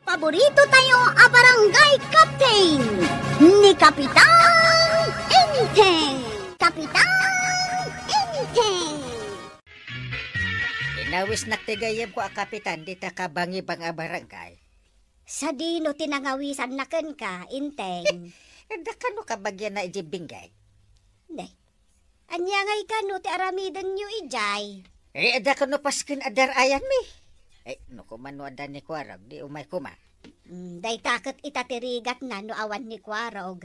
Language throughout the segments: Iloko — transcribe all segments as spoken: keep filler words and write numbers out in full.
Paborito tayo a barangay captain, ni Kapitan Enteng. Kapitan Enteng. Inawisnak ti gayyemko a kapitan dita kabangibang a barangay. Sadino ti nangawisanna kenka, Enteng? Adda kano kabagianna idiay Benguet? Ne. Ania ngay kano ti aramidenyo idiay? Eh, adda kano pasken a dar-ayanmi? Eh, no koma no adda ni Kuarog, di umay koma. Mm, dayta ket ita ti rigatna no awan ni Kuarog.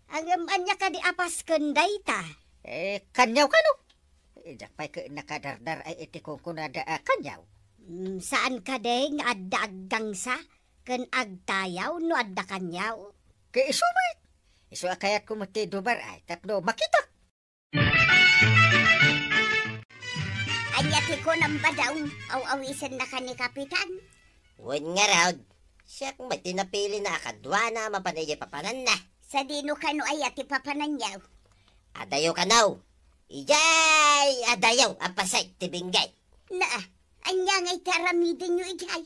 Ngem ania kadi a pasken dayta? Eh, kaniaw kano? Eh, diak pay ket nakadardar-ay iti kunkunada a kaniaw. Mm, saan kadi nga adda aggangsa ken agtayaw no adda kaniaw? Ket isu met. Isu a kayatko met ti dumar-ay tapno makitak. Ania ti kunam, Badong? Aw-awisennaka ni Kapitan? Wen ngarud, siak met ti napilina a kaduana a mapan idiay papananna. Sadino kano aya ti papananyo? Adayo kano. Idiay adayo a pasay ti Benguet. Naa, ania ngay ti aramidenyo idiay?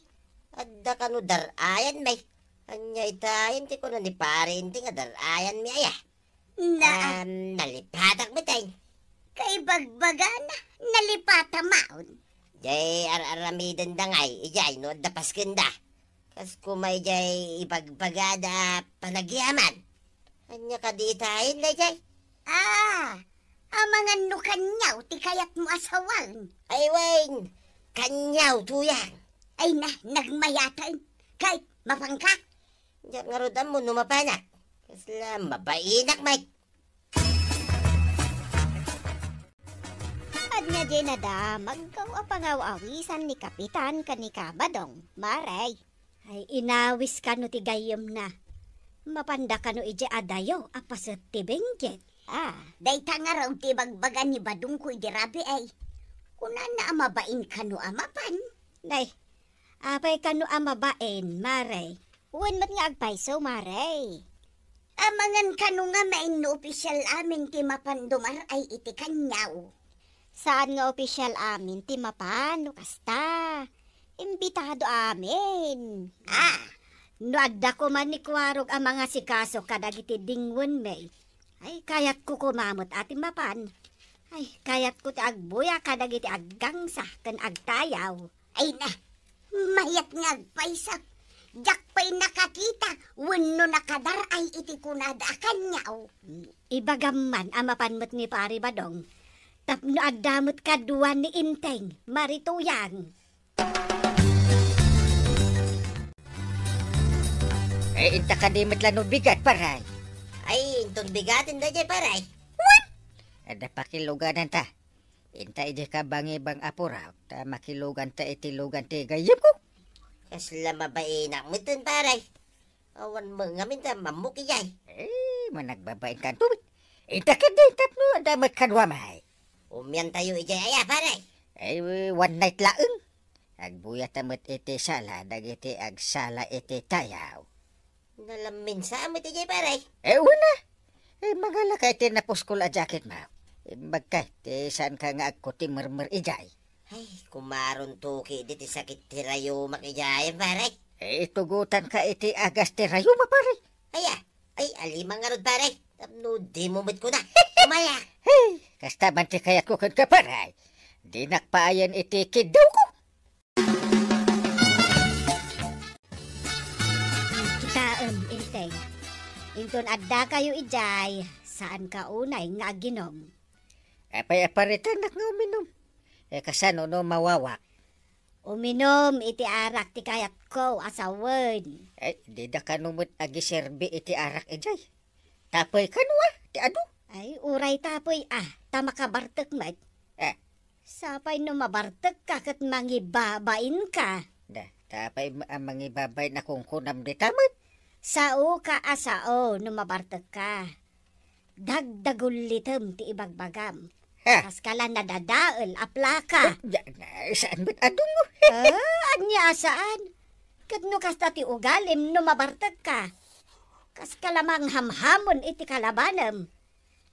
Adda kano dar-ayanmi? Ania itayen ti kuna ni Pare Enteng a dar-ayanmi aya? Na, Am, nalipatak met ay. Kaibagbagana, nalipatamaon. Jay ar-aramidenda ngay, ijay no adda paskenda. Kas kuma ijay ibagbagada a panagyaman. Ania kadi itayen dayjay? Ah, amangan no kaniaw ti kayatmo a sawen. Ay, wen, kaniaw tuyang. Ay na, nagmayaten. Kay, mapanka? Diak ngarud ammo no mapanak. Kasla mabainak, Mike. Ania jay nadamagko a pangaw-awisan ni Kapitan ken ni Kabadong, Mare. Ay, inawis kano ti gayyemna. Mapanda kano idiay adayo a paset ti Benguet. Ah, dayta ngarud ti ibagbaga ni Badongko idi rabii. Kunana a mabain kano a mapan. Nay, apay kano a mabain, Mare? Wen met nga agpayso, Mare. Amangan kano ngamin no opisial amin ti mapan dumar-ay iti kaniaw? Saan nga opisial amin ti mapan no kasta. Imbitado amin. Ah, no adda koma ni Kuarog a mangasikaso kadagiti dingwenmi, ay, kayatko koma met a ti mapan. Ay, kayatko ti agbuya kadagiti aggangsa ken agtayaw. Ay na, mayat nga agpayso. Diak pay nakakita wenno nakadar-ay iti kunada a kaniaw. Ibagam man a mapan met ni Pare Badong. Tapno adda met kadua ni Enteng, Mare Tuyang. Eh, inta kadi met la no bigat, Pare? Ay, inton bigaten dayjay, Pare. Wen! Adda pakilugananta. Inta idiay kabangibang a puraw, ta makiluganta iti lugan ti gayyemko. Kasla mabainak metten, Pare. Awan met ngamin ta mammok ijay. Eh, managbabainkanto met. Inta kadi tapno adda met kaduami. Umiantayo ijay aya, Pare? Eh, one night laeng. Agbuyata met iti sala dagiti agsala iti tayaw. Nalaminsa met ijay, Pare? Eh, una. Eh, magalaka iti napuskol a jacketmo. Imbagka ti saanka nga agkutimermer ijay. Ay, kumaron tuki diti sakit ti rayumak ijay, Pare. Eh, itugotanka iti agas ti rayuma, Pare. Aya, ay, alima ngarud, Pare. Tapno dimo met kuna. Umayak. Hey, kasta man ti kayatko kenka, Pare. Dinak paayen iti kiddawko. Kitaem, Enteng. Inton addakayo idiay, saanka unay nga aginom. Apay a paritanak nga uminom? Eh, kasano no mawawak? Uminom iti arak ti kayatko a sawen. Eh, dida kano met agiserbi iti arak idiay. Tapay kano a, ti adu? Ay, uray tapay a, ta makabartek met. Eh. Sapay no mabartekka ket mangibabainka. Da, tapay ma-, a mangibabain a kunkunam dita met. Saoka a sao no mabartekka. Dagdagullitem ti ibagbagam. Ha? Kaskala nadadael a plaka. Eh, da, na, saan met adungo? Ah, ania a saan? Ket no kasta ti ugalim no mabartekka. Kaskala manghamhamon iti kalabanem.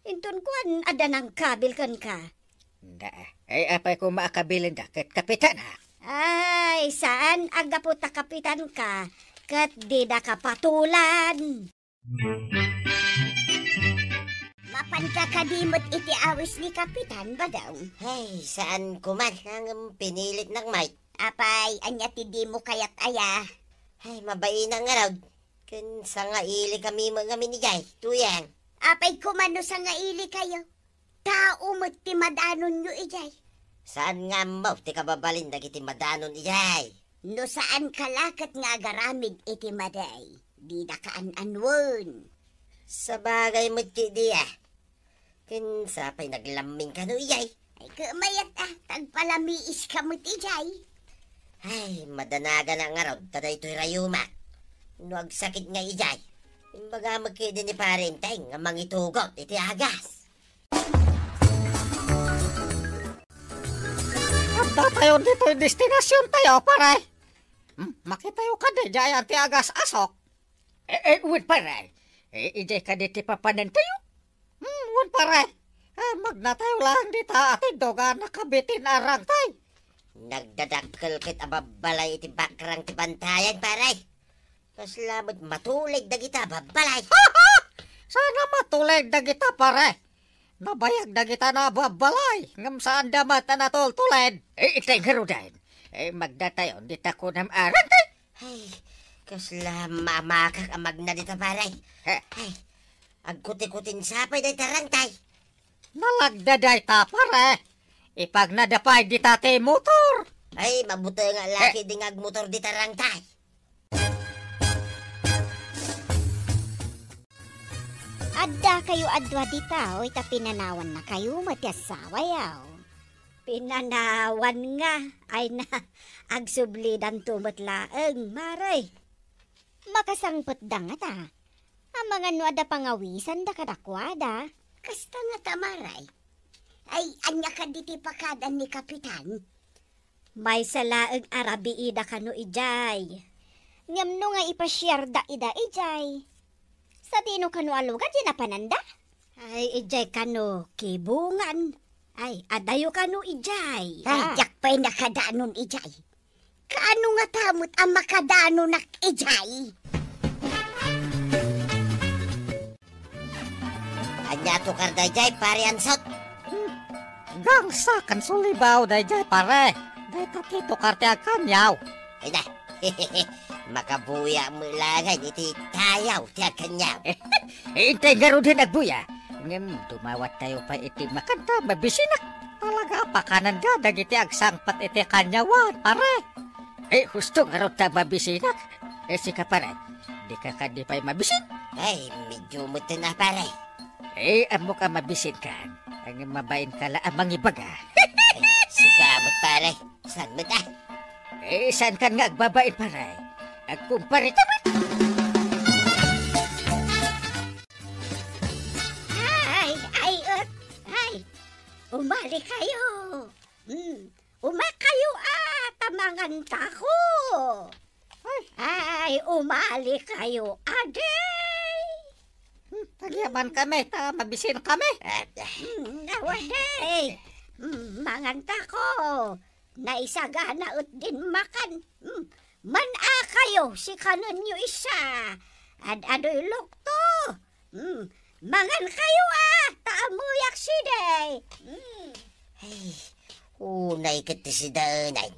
Inton kuan, adda nangkabil kenka. Da, ay, apay koma a kabilenda ket kapitanak? Ay, saan a gapu ta kapitanka. ket dida kapatulan. Mapanka kadi met iti awis ni Kapitan, Badong? Ay, saan ko man, ngem pinilit nak, Mike. Apay, ania ti dimo kayat aya? Ay, mabain ngarud. Ken sangaili kami met ngamin idiay, Tuyang. Apay ko man no sangaili kayo? Tao met ti madanonyo idiay. Saan nga ammo ti kababalin dagiti madanon idiay? No saan ka la ket nga agaramid iti madi, dida ka an-anuen. Sabagay met ti dia. Ken sapay naglamming kano idiay. Ay, ket mayat a, tagpalamiis ka met idiay. Ay, madanagan ngarud ta daytoy rayumak. No agsakit nga idiay, imbaga met kadi ni Pare Enteng nga mangitugot iti agas. Adda tayo ditoy destinasyontayo, pare. Hmm, makitayo kadi diay ti agas-asok. Eh, eh, wen, pare. Eh, idiay kadi ti papanentayo? Hmm, wen, pare. Eh, magnatayo lang dita ati duga nakabitin a rangtay. Nagdadakkel ket a babbalay iti bakrang ti bantayan, pare. Kasla met matulid dagita babbalay. Sana matulid dagita, pare. Nabayag dagita nababbalay, ngem saanda met a natultulid. Eh, itay ngaruden. Eh, magdatayon dita kunam a rangtay. Ay, kasla mamakak a magna dita, pare. He. Ay, agkutikutin sapay dayta rangtay. Nalagda dayta, pare. Ipagnada pay dita ti motor. Ay, mabuti nga laki di nga agmotor dita rangtay. Adda kayo adua dita, oy, ta pinanawan na kayo met ti asawayo. Pinanawan nga, ay na, agsublidanto met laeng, mare. Makasangpetda ngata. Amangan no adda pangawisanda kadakuada. Kasta ngata, mare. Ay, ania kadi ti pakadan ni Kapitan? Maysa laeng a rabiida kano idiay. Ngem no nga ipasiarda ida idiay, sadino kano a lugar ti napananda? Ay, idiay kano, Kibungan. Ay, adayo kano idiay. Ay, ah, diak pay nakadanon idiay. Kaano ngata met a makadanonak idiay? Ania tukar daydiay, Pare Ansot? Hmm. Gangsa ken sulibaw daydiay, pare. Dayta ti tukar ti agkaniaw. Ay na. Makabuya met laeng iti tayaw ti agkaniaw. Eh, intay ngaruden agbuya. Ngem dumawattayo pay iti makanta, mabisinak. Talaga, pakananda dagiti agsangpet iti kaniawan, pare. Eh, husto ngarud ta mabisinak. Eh, sika, pare, dika kadi pay mabisin? Ay, medyo metten a, pare. Eh, ammok a mabisinkan. Ang mabainka la a mangibaga. Ay, sika met, pare. Saan met, ah? Eh, saankan nga agbabain, pare? Agkumparita met. Ay, ay, et, ay. Umali kayo. Hmm. Umakayo a, ta mangantako. Ay. Ay, umali kayo, adi. Hmm, agyaman kami, ta mabisin kami. Hmm, awan, di. Hmm, mangantako. Naisagana et din makan. Hmm, man-a kayo, sikanenyo isa. Ad-adoy lukto. Hmm, mangan kayo, ah, ta ammoyak sidi. Hmm. Ay, unay ket ti sidaenay.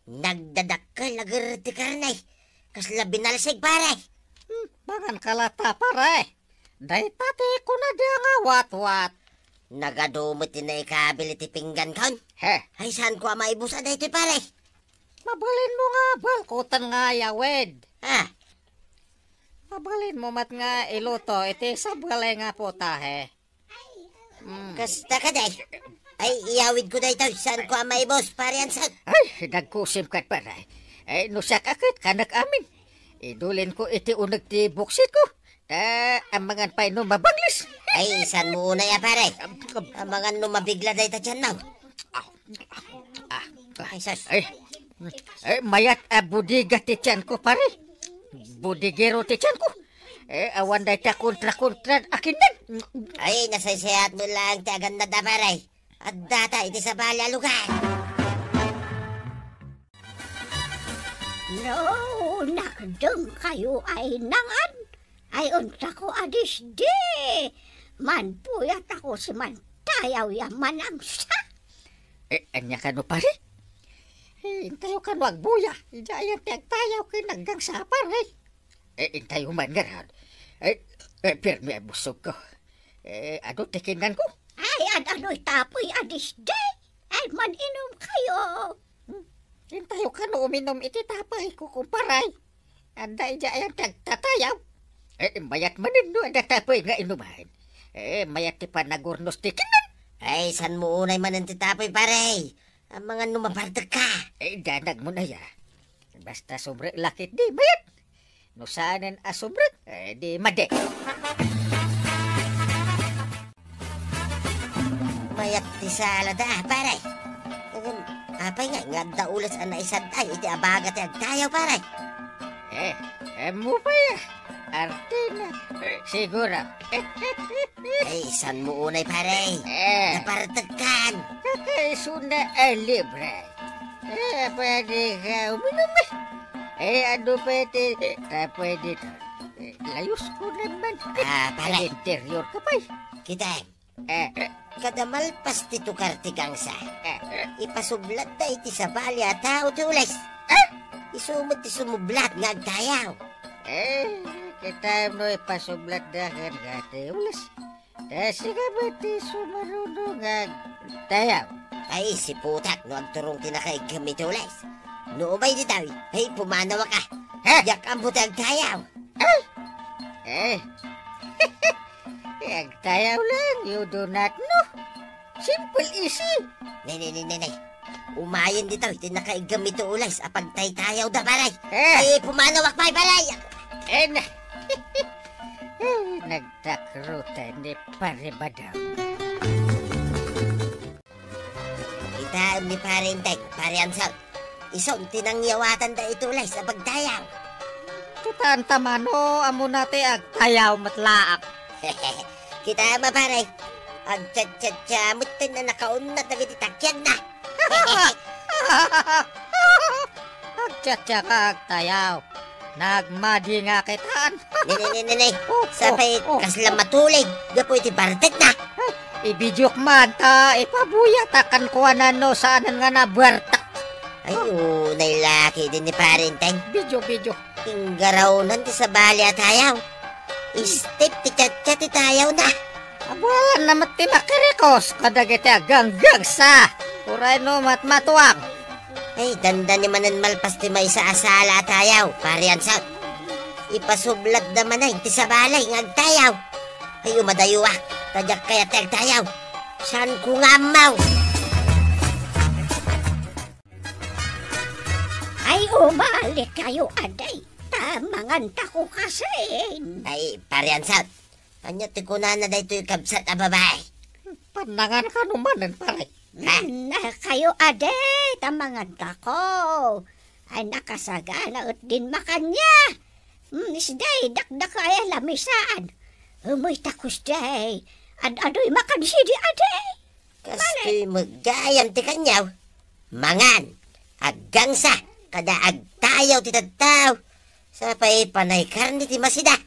Nagdadakkel a ger ti karne. Kasla binalsig, pare. Hmm, mangan ka latta, pare. Dayta ti kunada nga watwat. Nagadu met ti naikabil iti pinggankon. He. Ay, saanko a maibus a daytoy, pare? Mabalinmo nga balkutan nga ayawid. Ah. Mabalinmo met nga iluto iti sabali nga putahe. Mm. Kasta kadi. Ay, iyawidko daytoy. Saanko a maibus, Pare Ansot? Ay, nagkusim ket, pare. Ay, no siak a ket, kanak amin. Idulinko iti uneg ti buksitko. Ta, amangan pay no mabanglis. Ay, saanmo unay a, pare? Amangan no mabigla dayta tianmo. Ah, ah, ay, sus. Ay, ay, mayat a bodega ti tianko, pare. Bodegero ti tianko. Eh, awan dayta kontra-kontra a kinnan. Ay, nasaysayaat met laeng ti agannad a, pare. Addata iti sabali a lugar. No, nakdengkayo ay nangan, ay untako a disdi. Manpuyatako si Mantayaw ya manangsa. Eh, ania kano, pare? Eh, intayo kano agbuya. Idiay ti agtayaw ken aggangsa, pare. Eh, intayo man ngarud. Eh, eh, pirmi a busogko. Eh, adu ti kinnanko. Ay, ad-anoy tapoy a disdi? Ay, man-inumkayo. Hmm. Intayo kano uminum iti tapoy, kukumparay. Adda idiay ti agtatayaw. Eh, mayat manen no adda tapoy nga inuman. Eh, mayat ti panagurnos ti kinnan. Ay, sanmo unay manen ti tapoy, pare. Amangan no mabartekka. Eh, danag mo na ya. Basta subrek la ketdi, mayat. No saanen a subrek, eh, di madi. Mayat ti salada, pare. Ngem, apay nga, nga adda ules a naisad-ay iti abaga ti agtayaw, pare? Eh, ammo pay, ah. Artina. Siguro. Ay, sanmo unay, pare? Eh. Napartekkan. Kakaisuna a libre. Eh, pwede ka uminum, eh. Eh, ano pwede? Eh, pwede to. Eh, layusko naman. Ah, pare. Interior ka pay. Kita, eh. Eh. Kada malpas ti tukar ti gangsa, eh, ipasublatda iti sabali a tao ti ules. Eh? Isu met ti sumublat nga agtayaw. Eh, kita no ipasublatda ken nga ti ules. Ta sika met ti sumaruno nga agtayaw. Ay, siputak no agturong ti nakaiggam iti ules. No umay ditoy, ay, pumanawak a. Ha? Diak ammo ti agtayaw. Ay! Eh. Eh, agtayaw lang, you do not know. Simple, easy. Ne, ne, ne, ne, ne. Umayen ditoy ti nakaiggam iti ules a pagtaytayawda, pare. Eh. Ay, pumanawak pay, pare. Eh, na. Eh, nagtakrutan ni Pare Badang. Kitaem ni Pare Enteng, Pare Ansot. Isu ti nangyawatanda iti ules a pagtayaw. Kitaenta mano, ammona ti agtayaw met laeng. Kitaem a, pare. Agchatchatcha metten a nakaunat dagiti takiagna. Agchatcha ka agtayaw. Nagmadi nga kitaan. Ne, ne, ne, ne, ne. Oh, sapay oh, oh, kasla matulig gapu iti bartekna. Ay, ibidiok man ta ipabuyatak kenkuana no saanen nga nabartek. Ay, unay la ketdi ni Pare Enteng. Video, video. Inggarawnan ti sabali a tayaw. Step ti chatchat ti tayawna. Abualanna met ti makirikos kadagiti aganggangsa. Uray no matmatuang. Ay, dandani manen malpas ti maysa a sala a tayaw, Pare Ansot. Ipasublatda manen ti sabali nga agtayaw. Ay, umadayoak, ta diak kayat ti agtayaw. Saanko nga ammo. Ay, umalikayo, adi, ta mangantako kasin. Ay, Pare Ansot, ania ti kunana daytoy kabsat a babai? Pannangan kano manen, pare? Ha? Nakayo, adi, ta mangantako. Ay, nakasagana et din makanna. Hmm, isday, dakdaka ay lamisaan. Umay ta kusday. Ad-adoy makan sidi, adi. Kastoy met gayam ti kaniaw. Mangan, aggangsa, kada agtayaw ti tattao. Sapay panay karne ti masida.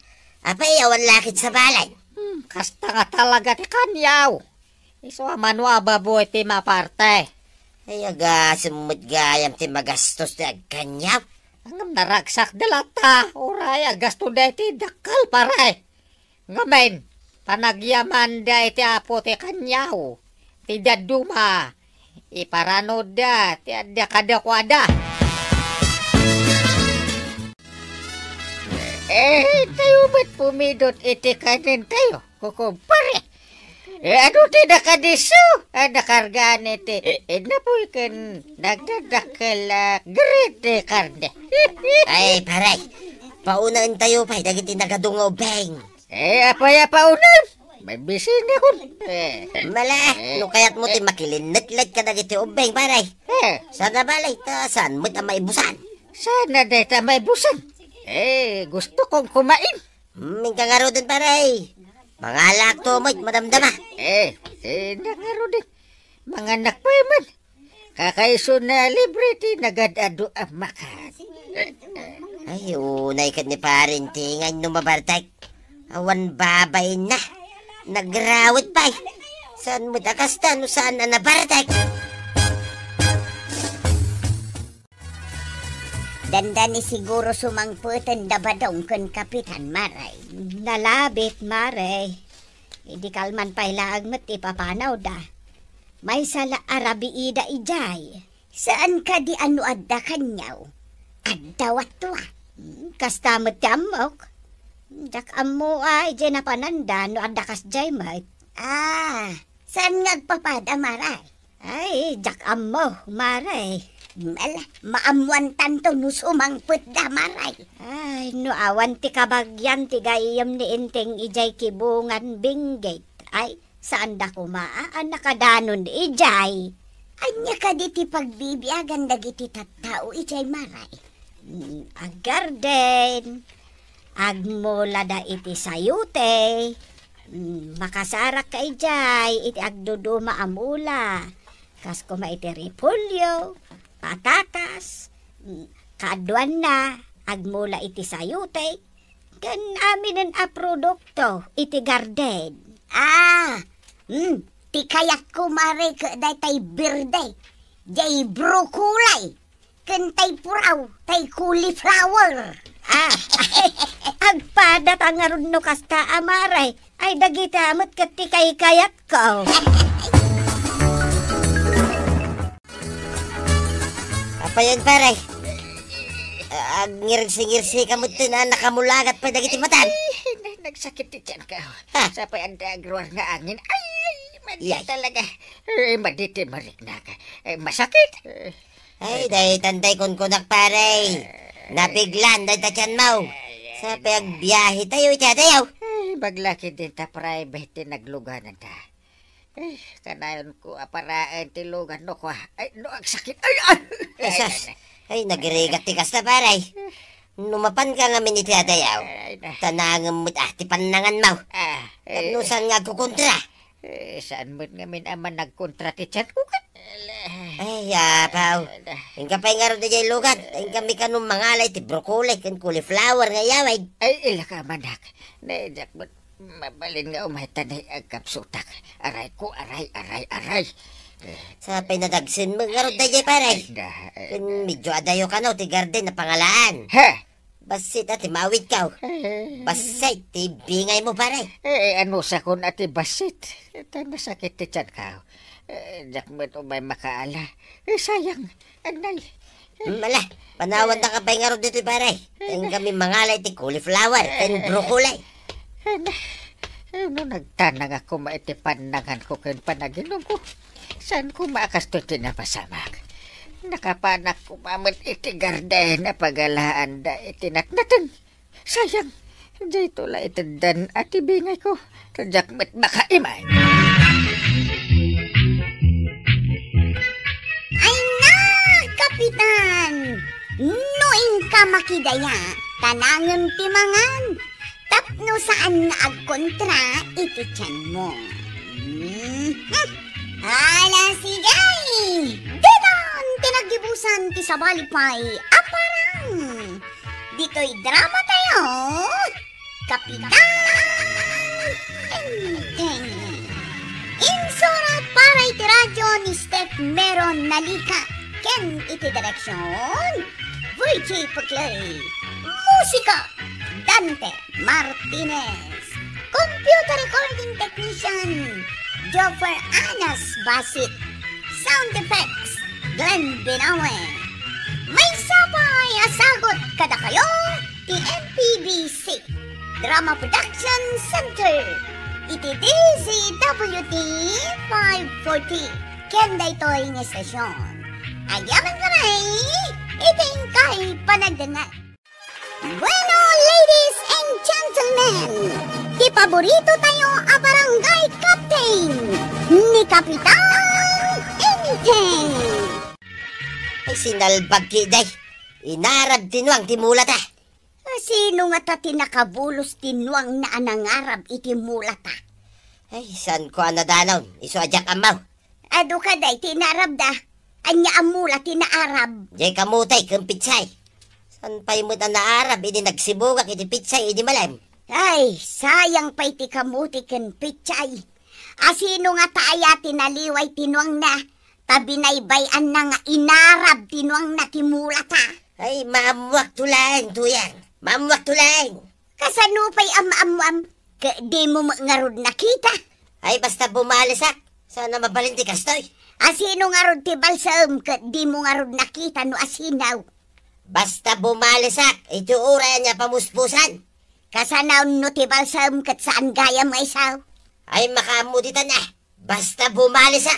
Apay awan la ket sabali. Hmm, kasta nga talaga ti kaniaw. Isu a mano a baboy ti maparte. Ay, agasem met gayam ti magastos ti agkaniaw. Ngem naragsakda latta, uray agasto daytoy dakkel, pare. Ngamin, panagyamanda iti Apo ti kaniaw, ti dadduma, iparanodda ti adda kadakuada. Eh, tayo met pumidot iti kanen tayo, kukumpare. Eh, adu ti nakadisso? Ah, nakargaan iti, eh, napuy ken nagdadakkel a grit ti karne. Ay, pare, paunaentayo pay dagiti nagadu nga ubing. Eh, apay a paunam? Mabisinakon. Eh. Mala, eh, no kayatmo ti eh, makilinnetlek kadagiti ubing, pare. Eh. Sana balay, ta saan met a maibusan? Sana dayta maibusan? Eh, gusto kong kumain. Hmm, inka ngaruden, pare. Mangalaak to met madamdama. Eh, eh, na ngaruden. Manganak pay man. Kakaisuna, libre ti nagad-adu a makan. Ay, unay ket ni Pare Inting, no mabartek. Awan babainna. Nagrawet pay. Saan met a kasta no saan a nabartek? Dandani siguro sumangpeten da Badong ken Kapitan, Mare. Nalabit, Mare. Idi kalman pay laeng met ti papanawda. Maysa la a rabiida idiay. Saan kadi a no adda kaniaw? Adda watwa. Hmm, kasta met ti ammok. Diak ammo a idiay napananda no adda kasdiay met. Ah, saan nga agpapada, Mare? Ay, diak ammo, Mare. Ala, maammoantanto no sumangpetda, Mare. Ay, no awan ti kabagian ti gayyem ni Inting idiay kibungan binggit. Ay, saanda koma a nakadanon idiay. Ania kadi ti pagbibiagan dagiti tattao idiay, Mare? Mm, aggarden, agmulada iti sayote. Mm, makasarakka idiay iti agduduma a mula. Kas koma iti repolyo, patatas, mm, kaaduanna, agmula iti sayote, ken aminen a produkto iti garden. Ah, mm, ti kayatko, Mare, ket daytay berde, jay broccoli, ken tay puraw, tay cauliflower. Ah, agpada ta ngarud no kasta a, Mare. Ay, dagita met ket ti kaykayatko. Apayen, pare? Agngirsingirsi ka met ti na nakamulagat pay dagiti matam. Ay, na-, nagsakit ti tiyan ko. Ha? Sa pay adda agruar nga angin. Ay, ay, madi Yay. talaga. Ay, madi ti mariknak. Ay, masakit. Ay, daytan tay kunkunak, pare. Napiglan, dayta tiyan mo. Sa pay agbiahe tayo, iti adayo. Ay, baglaki din ta private ti nagluganan ta. Ay, kanayon ko a paraen ti lugan no kua. Ay, no agsakit. Ay, ay! Ay, sus. Ay, nagirigat ti kasta, pare. No mapan ka ngamin iti adayaw, Ay, na. tanangem met, ah, ti pannangan mo. Ah, Tapno eh. saan nga agkukontra? Eh, saan met ngamin a managkontra ti tiyan ko ket? Ay, apaw. Ay, na. Inka pay ngarud idiay lugan. Inka mi kano mangala iti broccoli ken cauliflower nga iyawid. Ay, ila ka, manak. Naidiak met. Mabalin nga umay ta nay agkapsutak. Aray ko, aray, aray, aray. Sa pay nadagsen mo ngarud daydiay, pare. Ay, na, eh, Ken medyo adayo kano ti garden a pangalaan. Ha? Bassit a ti maawid kaw. Eh. Bassit ti bingay mo, pare. Eh, ano sakon a ti bassit? Ta nasakit ti tiyan kaw. Eh, diak met umay makaala. Eh, sayang. Anay. Hmm, ala, panawan ta ka pay ngarud ditoy, pare. Inka mi mangala iti cauliflower ken broccoli. Ay, na, eh, no nagtanang ako ma iti pannangan ko ken panaginum ko. Saan ko maakasto ti napasamak? Nakapanak ko mamet iti garden a pagalaan da iti natnateng. Sayang, dayto la iteddan a ti bingay ko. Diak met makaimay. Ay na, Kapitan! No inka makidaya, tanangem ti mangan. Tapno saan nga agkontra iti tianmo. Mhm. Ala, sige! Ditan ti naggibusan ti sabali pay a parang. Ditoy drama tayo, Kapitan Enteng. Insurat para iti radyo ni Steph Meron Nalika ken iti direksyon, Virgie Puclay. Musika, Dante Martinez. Computer recording technician, Joffer Anas Basit. Sound effects, Glenn Binawe. Maysa pay a sagut kadakayo ti M P B C Drama Production Center iti D Z W T five forty. Ken daytoy nga estasyon, agyaman kami iti inkay panagdengngeg. Bueno, ladies and gentlemen, ti paborito tayo a barangay captain ni Kapitan Enteng. Ay, sinalbag ki, day. Inarab ti nuang ti mulata. Sino ngata ti nakabulos ti nuangna a nangarab iti mulata? Ay, saan ko a nadanon? Isu a diak ammo. Adu ka, day, ti inarabda. Ania a mula ti naarab? Jay kamote ken pitsay. Saan pay met a naarab idi nagsibugak iti pitsay idi malem? Ay, sayang pay ti kamote ken pitsay. Asino ngata aya ti naliwa iti nuangna, ta binaybay-anna nga inarab ti nuangna ti mulata? Ay, maammuakto laeng, Tuyang. Maammuakto laeng. Kasano pay a maammuam? Ket dimo met ngarud nakita? Ay, basta bumalisak. Saan a mabalin ti kastoy? Asino ngarud ti balsam ket dimo ngarud nakita no asino? Basta bumalisak, iti uray ania pamuspusan. Kasano no ti balsam ket saan gayam nga isu? Ay, makaammo ditan a. Basta bumalisak.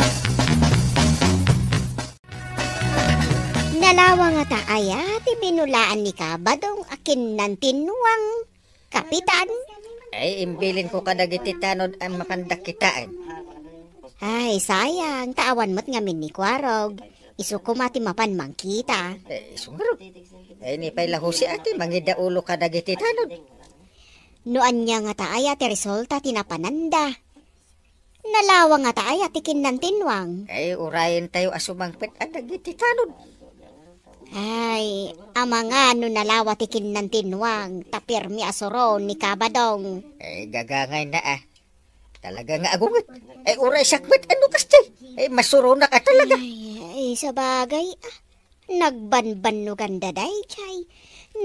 Nalawa ngata aya ti binulaan ni Kabadong a kinnantinnuang, Kapitan? Ay, imbilinko kadagiti tanod a mapanda kitaen. Ay, sayang, ta awan met ngamin ni Kuarog. Isu koma ti mapan mangkita. Eh, isu ngarud. Ay, ni pay la Jose a ti mangidaulo kadagiti tanod. No ania ngata aya ti resulta ti napananda? Nalawa ngata aya ti kinnantinnuang? Ay, urayentayo a sumangpet a dagiti tanod. Ay, amangan no nalawa ti kinnantinnuang, ta permi a suron ni Kabadong. Ay, gagangayna a. Talaga nga agunget. Ay, uray siak met, ano kasti? Ay, masuronak a talaga. Ay, ay, sabagay, ah. Nagbanbannoganda daydiay.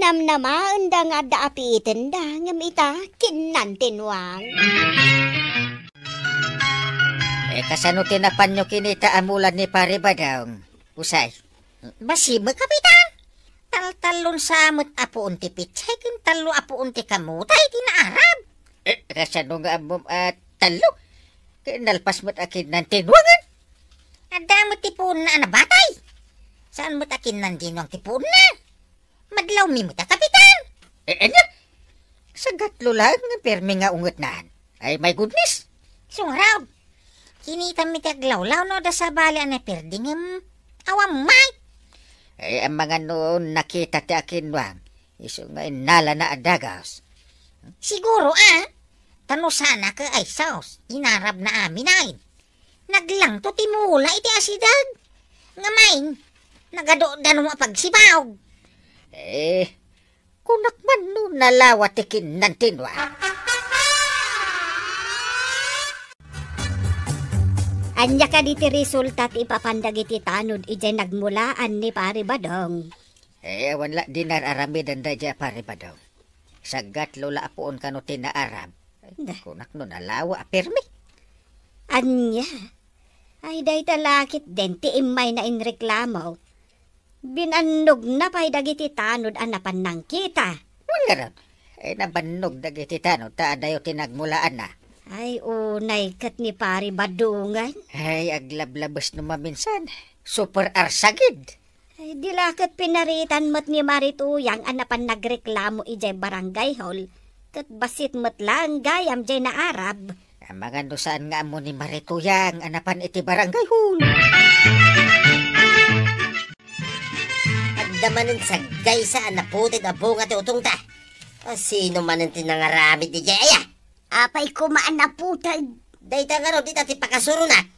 Namnamaenda nga adda apitenda, ngem ita, kinnantinnuang. Eh, kasano ti napanyo kinita a mula ni Pare Badong, Usay? Bassit met, Kapitan. Taltallon sa met a puon ti pitsay ken tallo a puon ti kamote ti naarab. Eh, kasano nga ammom a tallo? Ket nalpas met a kinnantinnuangan. Adda met ti puonna a nabatay. Saan met a kinnantinnuang ti puonna? Madlawmi met a, Kapitan. Eh, ania? Sagatlo laeng nga permi nga ungetnan. Ay, my goodness. Isu ngarud. Kinitam iti aglawlaw no adda sabali a naperdi ngem awan met. Ay, amangan no nakita ti akinnuang. Isu nga innalana a dagus. Siguro, ah. Ta no saan a ket ay sus, inarabna amin ay. Naglangto ti mula iti asideg. Ngem ay, nagadu danum a pagsibaw. Eh, kunak man no nalawa ti kinnantinnuang. Ania kadi ti resulta ti ipapan dagiti tanod idiay nagmulaan ni Pari Badong? Eh, awan la dinar aramiden daydiay a Pari Badong. Sagatlo la a puon kano ti naarab. Da. Kunak no nalawa a permi. Ania? Ay, dayta la ketdin ti immayna inreklamo. Binannogna pay dagiti tanod a napan nangkita. Wen ngarud, eh, nabannog dagiti tanod ta adayo ti nagmulaanna. Ay, unay ket ni Pari Badongan. Ay, aglablabes no maminsan. Super arsagid. Ay, di la ket pinaritan met ni Mari Tuyang a napan nagreklamo idiay barangay hall, ket bassit met laeng gayam diay naarab. Amangan no saan nga ammo ni Mari Tuyang a napan iti barangay hall. Adda manen saggaysa a naputeg a bunga ti utongta. A, sino manen ti nangaramid idiay aya? Apay koma a naputeg? Dayta ngarud, dita ti pakasuronak.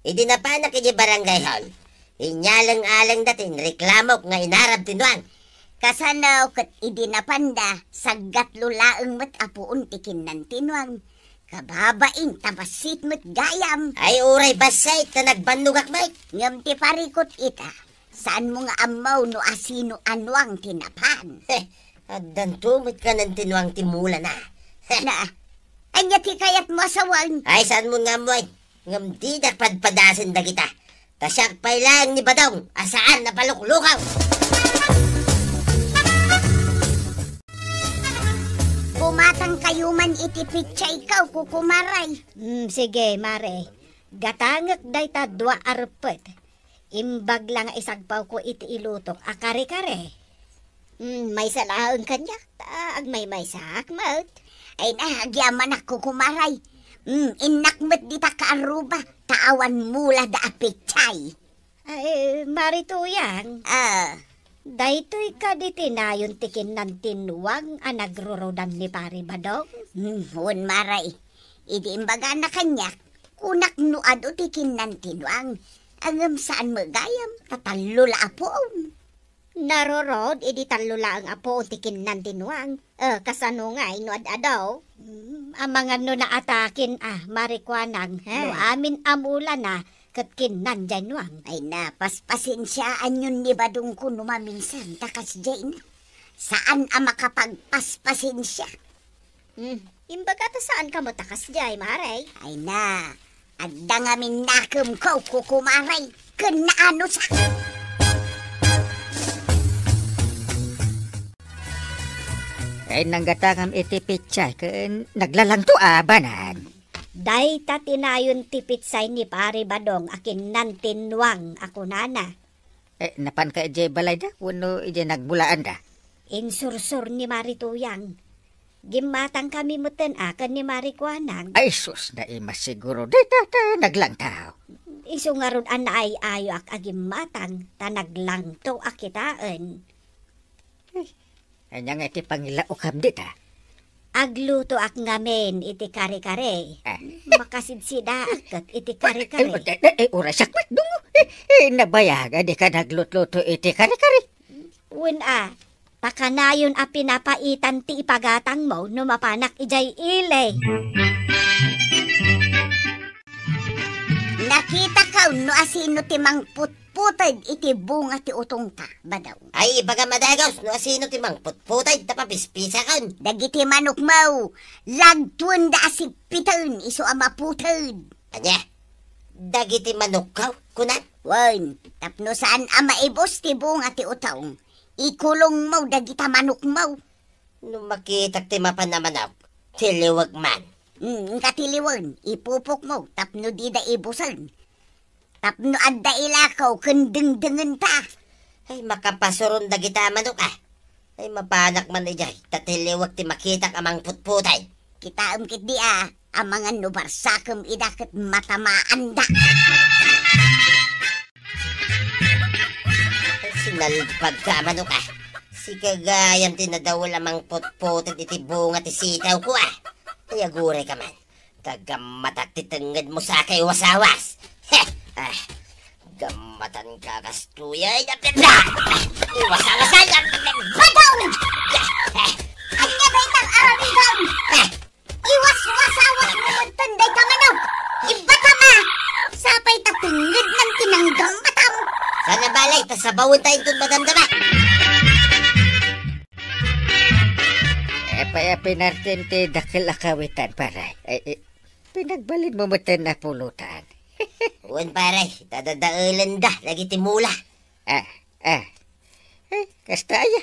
Idi napanak idiay barangay hall, inyaleng-alengda ti inreklamok nga inarab ti nuang. Kasano ket idi napanda, saggatlo laeng met a puon ti kinnantinnuang. Kababain ta bassit met gayam. Ay, uray bassit ta nagbannogak met. Ngem ti parikut ita, saanmo nga ammo no asino a nuang ti napan. Heh, addanto met kinnantinnuang ti mulana. Heh. Na, ania ti kayatmo a sawen? Ay, saanmo nga ammo ay. Ngem didak padpadasen dagita. Ta siak pay laeng ni Badong a saan a paluklukaw. Bumatangkayo man iti pitsayko, kukumaray. Hmm, sige, mare. Gatangek dayta dua a reppet. Imbag la nga isagpawko iti ilutok a kare-kare. Hmm, maysa laeng kaniak, ta agmaymaysaak met. Ay na, agyamanak, kukumaray. Hmm, innak met dita kaarruba, ta awan mulada a pitsay. Ay, Mari Tuyang. Ah. Daytoy kadi ti nayon ti kinnantinnuang a nagrurudan ni Pari Badong? Hmm, wen, mare. Idi imbagana kaniak, kunak no adu ti kinnantinnuang. Ngem saan met gayam, ta tallo la a puon. Narurod idi tallo laeng a puon ti kinnan ti nuang. Eh, kasano ngay no ad-adu? Mm, amangan no naatakin a marikuanang, he? No amin a mulana, ket kinnan jay nuang. Ay na, paspasensiaanyon ni Badongko no maminsan, ta kasjay na. Saan a makapagpaspasensia. Hmm, imbaga ta saan kamo ta kasjay, Mare? Ay na, adda ngamin nakemko, Kukumare, ken naanusak. Ay, nanggatangam iti pitsay, ken naglalangto a banag. Dayta ti nayon ti pitsay ni Pare Badong a kinnan ti nuang a kunana. Eh, napanka idiay balayda wenno idiay nagbulaanda? Insursor ni Mari Tuyang. Gimmatangkami metten a ken ni Mari Kuanang. Ay, sus, naimas siguro. Dayta ta naglangtaw. Isu ngarud a naay-ayoak a gimmatang, ta naglangto a kitaen. Ay, ania nga iti pangilaokam dita? Aglutoak ngamin iti kare-kare. Ah. Makasidsidaak ket iti kare-kare. Ay, ay, ay, ay, urasak met, dungo. Eh, eh, nabayag a dika naglutluto iti kare-kare. Wen a, pakanayon a pinapaitan ti ipagatangmo no mapanak idiay ili. Nakitakaw no asino ti mangputputed iti bunga ti utongta, Badong. Ay, ibagam a dagus no asino ti mangputputed ta papispisakan. Dagiti manokmo, lagtuenda a sigpiten isu a maputed. Ania? Dagiti manokko, kunak? Wen, tapno saan a maibus ti bunga ti utong, ikulongmo dagita manokmo. No makitak ti mapan a manok, tiliwek man. Mm, inka tiliwen, ipupokmo tapno dida ibusen. Tapno adda ilakaw ken dengdengenta. Ay, makapasuron dagita a manok, a. Ay, mapanak man idiay, ta tiliwek ti makitak a mangputputay. Kitaem ketdi a, amangan no barsakem ida ket matamaanda. Sinalpagka a manok, a. Sika gayam ti nadawel a mangputputed iti bunga ti sitawko, a. Ay, agurayka man. Tagammatak ti tengngedmo, sakay wasawas. Heh! Ah, gammatanka kastoy, ay, iwasawasan, Badong! Ania dayta nga aramidem? Iwaswasawasmo metten dayta manok! Ibatam a! Sapay ta tengngednan ti nanggammatam! Saan a bale, ta sabawenta inton madamdama. Apay a pinartim ti dakkel a kawitan, pare? Ay, ay, pinagbalinmo metten a pulutan. Wen, pare, ta dadaelenda dagiti mula. Ah, ah. Eh, kasta aya.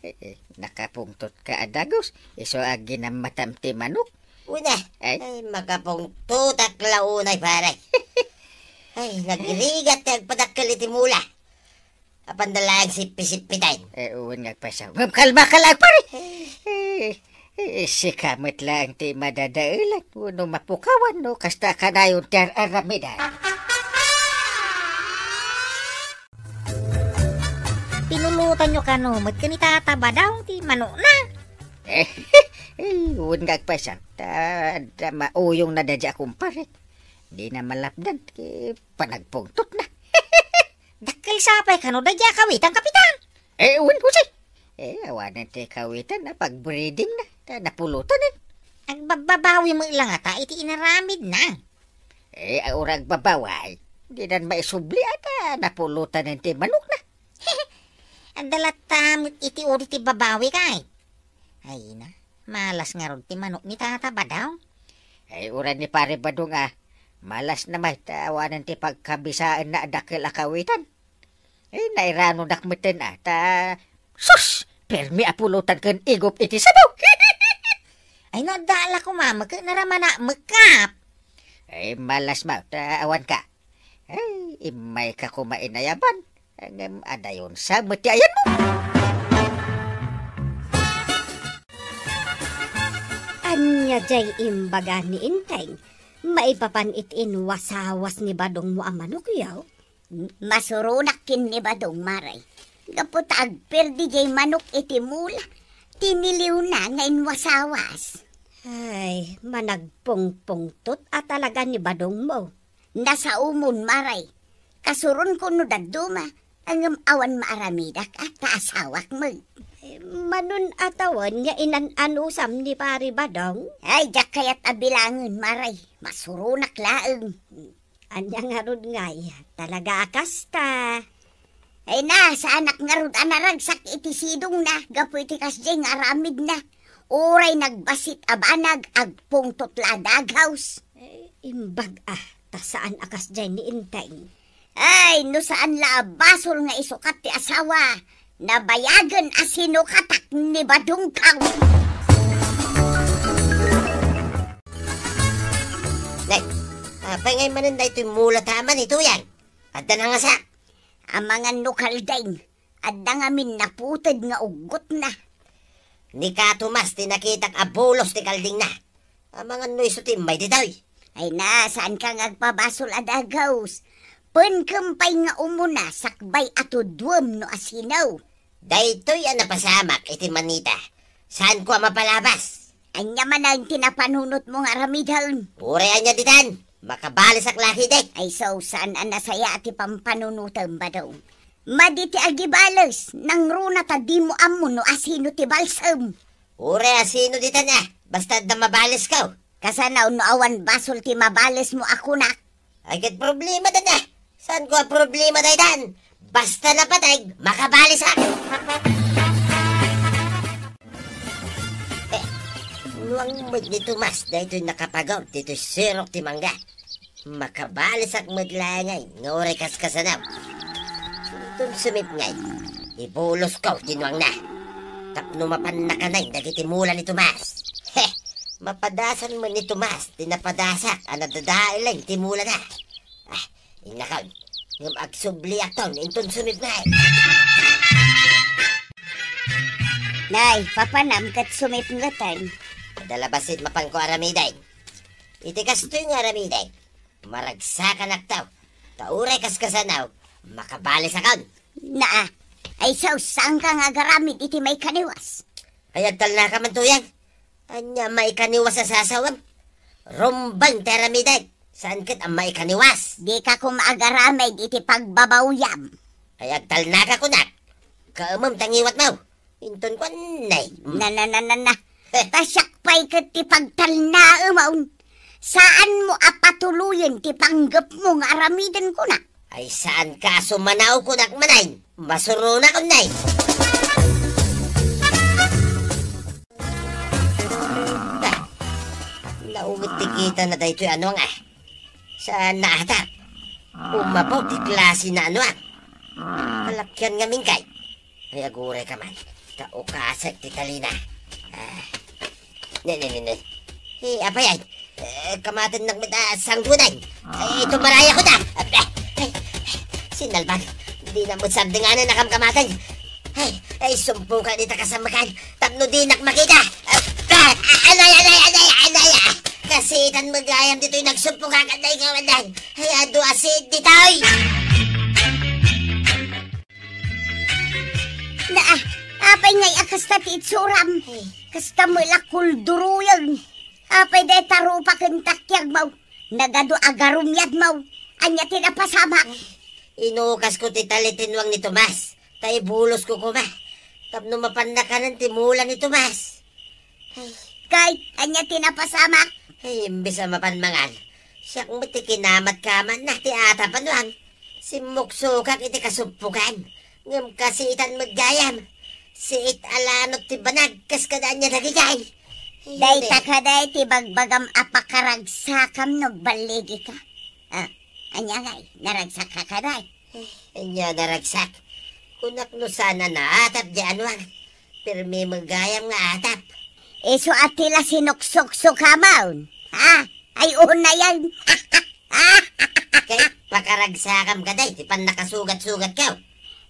Eh, eh, nakapungtotka a dagus, isu a ginammatam ti manok. Wen a. Ay. Ay, makapungtotak la unay, pare. Ay, nagrigat ti agpadakkel iti mula. Apanda laeng sippi-sippiten. Eh, wen nga agpayso. Ngem kalmaka laeng, pare. Eh, eh, sika met laeng ti madadaelan wenno mapukawan no kasta kanayon ti ar-aramidan. Pinulutanyo kano met ken ni Tata Badong ti manokna? Eh, eh, wen nga agpayso. Ta, ta mauyongna daydiay a kumparek. Dina malapdan ti panagpungtotna. Dakkel sapay kano daydiay a kawitan, Kapitan? Eh, wen, Jose. Eh, awanen ti kawitan a pagbreedingna, ta napulutan. Agbabbabawi met la ngata iti inaramidna. Eh, uray agbabawi, dinan maisubli a ta napulutan ti manokna. Adda latta met iti uri ti babawi, kay. Ay na, malas ngarud ti manok ni Tata Badong. Ay, uray ni Pare Badong a, malasna met ta awanen ti pagkabisaenna a dakkel a kawitan. Eh, nairanodak metten a, ta, sus! Permi a pulutan ken igup iti sabaw. Ay, no, adda la koma met ket naramana met kap. Ay, malas met ta awanka. Ay, immayka koma inayaban. Ngem adayon sa met ti ayanmo. Ania jay imbaga ni Enteng maipapan iti inwasawas ni Badongmo a manok, yaw? Masuronak ken ni Badong, Mare. Gapu ta agperdi jay manok iti mula, tiniliwna nga inwasawas. Ay, managpungpungtot a talaga ni Badongmo. Nasaomon, Mare. Kasuronko no dadduma, ngem awan maaramidak a ta asawak met. Eh, manon a tawen nga inan-anusam ni Pari Badong? Ay, diak kayat a bilangen, Mare. Masuronak laeng. Ania ngarud ngay? Talaga a kasta? Ay na, saanak ngarud a naragsak iti sidongna gapu iti kasdiay nga aramidna. Uray nagbassit a banag, agpungtot la a daghaws. Eh, imbag a, ta saan a kasdiay ni Enteng. Ay, no saan la a basol nga isukat ti asawa, nabayagen a sinukatak ni Badongkaw. Nay, apay ngay manen daytoy mula ta aman itoyan? Adda nangasak. Amangan no kaldeng, adda ngamin naputed nga uggotna. Ni Ka Tomas ti nakitak a bulos ti kaldingna. Amangan no isu ti immay ditoy. Ay na, saanka nga agpabasol a daghaws. Penkem pay nga umuna sakbay a tuduem no asino. Daytoy a napasamak iti manita. Saanko a mapalabas. Ania manen ti napanunotmo nga aramiden? Uray ania ditan, makabalesak la ketdi. Ay so, saan a nasaya ti pampanunotem, Badong. Madi ti agibales, nangruna ta dimo ammo no asino ti balsem. Uray asino ditan a, basta adda mabalesko. Kasano no awan basol ti mabalesmo a kunak? Ay, ket problema dayta. Saanko a problema daytan? Basta napateg, makabalesak. Eh, nuang met ni Tomas daytoy nakapagaw ditoy sirok ti mangga. Makabalesak met laeng ngay nga uray kaskasano. Inton sumipnget, ibulosko ti nuangna. Tapno mapanna kanen dagiti mula ni Tomas. Heh, mapadasan met ni Tomas ti napadasak a nadadaeleng ti mulana. Ah, innakon, ngem agsubliakton inton sumipnget. Nay, papanam ket sumipngeten. Adda la bassit mapanko aramiden. Iti kastoy nga aramiden, maragsakanakto. Ta uray kaskasano, makabalesakon. Naa, ay sus, saanka nga agaramid iti maikaniwas? Ay, agtalnaka man, Tuyang. Ania maikaniwas a sasawem? Rumbeng ti aramidek. Saan ket a maikaniwas? Dika koma agaramid iti pagbabawyam. Ay, agtalnaka kunak. Kaemem ta ngiwatmo. Inton kuan, nay. Na, na, na, na, na. Eh. Ta siak pay ket ti pagtalnaemon. Saanmo a patuloyen ti panggepmo nga aramiden kunak. Ay, saanka a sumanaw kunak manen? Masuronak, unnay. Ah, naunget ti kita na daytoy a nuang, ah. Saan naatap? Umabaw ti klase na a nuang. Kalakian ngamin kay. Ay, agurayka man. Ta ukasek ti talina. Ah. Ne, ne, ne, ne. Eh, apay ay? Eh, kamatennak met a sangdunan. Ay, tumarayakoda. Ay, sinalbag. Dina met sagdenganan a kamkamaten. Ay, ay, sumpukan ita kasammakan. Tapno dinak makita. Ah, anay, anay, anay, anay, ah. Kasitan met gayam ditoy nagsumpukan, anay, kawanan. Ay, adu a sed ditoy. Na, ah, apay ngay a kasta ti itsuram? Ay. Kasta met la kulduruyen. Apay dayta rupa ken takiagmo? Nagadu a garumiadmo. Ania ti napasamak? Ay, inukasko ti tali ti nuang ni Tomas. Ta ibulosko koma. Tapno mapanna kanen ti mula ni Tomas. Ay. Kay, ania ti napasamak? Ay, imbes a mapan mangan, siak met ti kinamatkamatna ti atap a nuang. Simmuksukak iti kasuppukan. Ngem kasitan met gayam. Siit a lanot ti banag kas kada ania dagijay. Ay, dayta kadi ti bagbagam a pakaragsakam no agballigika. Ah, ania ngay, naragsakka kadi? Ania naragsak? Kunak no saan a naatap diay a nuang. Permi met gayam nga atap. Isu a ti la sinuksuksukamon. Ha? Ay, unayen. Kay pakaragsakam kadi ti pannakasugatsugatko.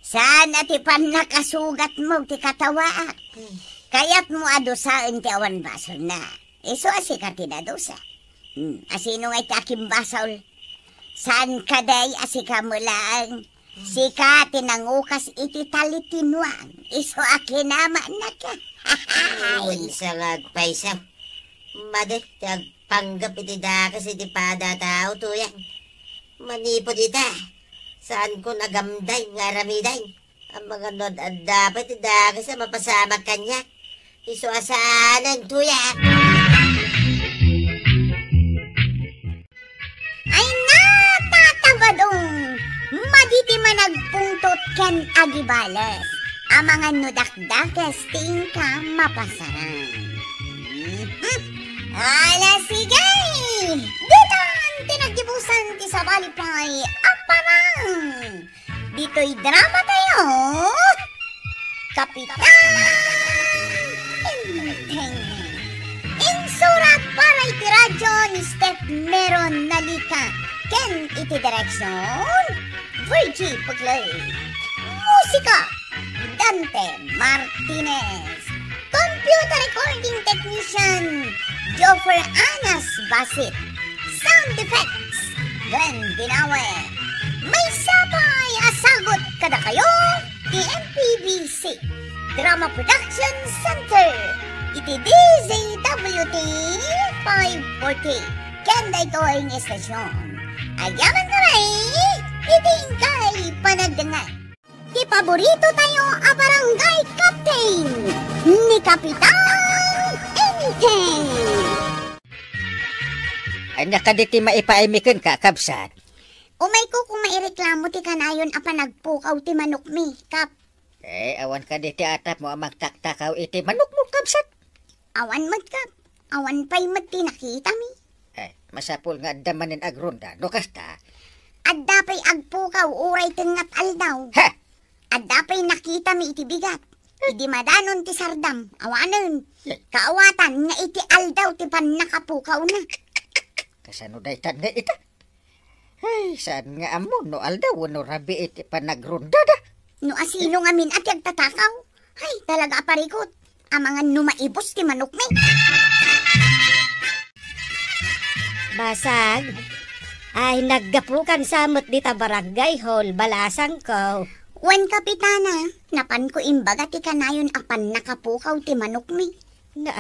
Saan a ti pannakasugatmo ti katawaak. Kayatmo a dusaen ti awan basolna. Isu a sika ti nadusa. Hmm, asino ngay ti akimbasol? Saan kadi a sika met laeng? Sika ti nangukas iti tali ti nuang. Isu a kinamannaka. Ay, wensa nga agpayso. Madi ti agpanggep iti dakes iti pada a tao, Tuyang. Manipud ita, Saanko nagamday nga aramiden. Amangan no ad-adda pay ti dakes a mapasamak kaniak. Isu a saanen, tuya. Ay, natatabadong! Madi ti managpungtot ken agibales. Amangan no dakdakes ti inka mapasaran. Mhm. Ala, sige! Ditan ti naggibusan ti sabali pay a parang! Ditoy drama tayo, Kapitan Enteng. Insurat para iti radyo ni Steph Meron Nalika ken iti direksyon, Virgie Puglay. Musika, Dante Martinez. Computer recording technician, Joffer Anas Basit. Sound effects, Glenn Binawe. Maysa pay a sagut kadakayo ti M P B C Drama Production Center iti D Z W T five forty. Ken daytoy nga estasyon, agyaman kami iti inkay panagdengngeg. Ti paborito tayo a barangay captain ni Kapitan Enteng. Ania kadi ti maipaaymi kenka, kabsat? Umayko koma ireklamo ti kanayon a panagpukaw ti manokmi, Kap. Eh, awan kadi ti atapmo a magtaktakaw iti manokmo, kabsat? Awan met, Kap. Awan pay met ti nakitami. Eh, masapul nga adda manen agrunda. No kasta, adda pay agpukaw uray tengnga ti aldaw. Ha! Adda pay nakitami iti bigat. Idi madanon ti sardam, awanen. Eh. Kaawatan nga iti aldaw ti pannakapukawna. Kasano daytan nga ita? Ay, saan nga ammo no aldaw wenno rabii ti panagrundada? No asino ngamin a ti agtatakaw? Ay, talaga a parikut. Amangan no maibus ti manokmi. Basag, ay, naggapukan sa met dita barangay hall, balasangko. Wen, Kapitana, napanko imbaga ti kanayon a pannakapukaw ti manokmi. Na,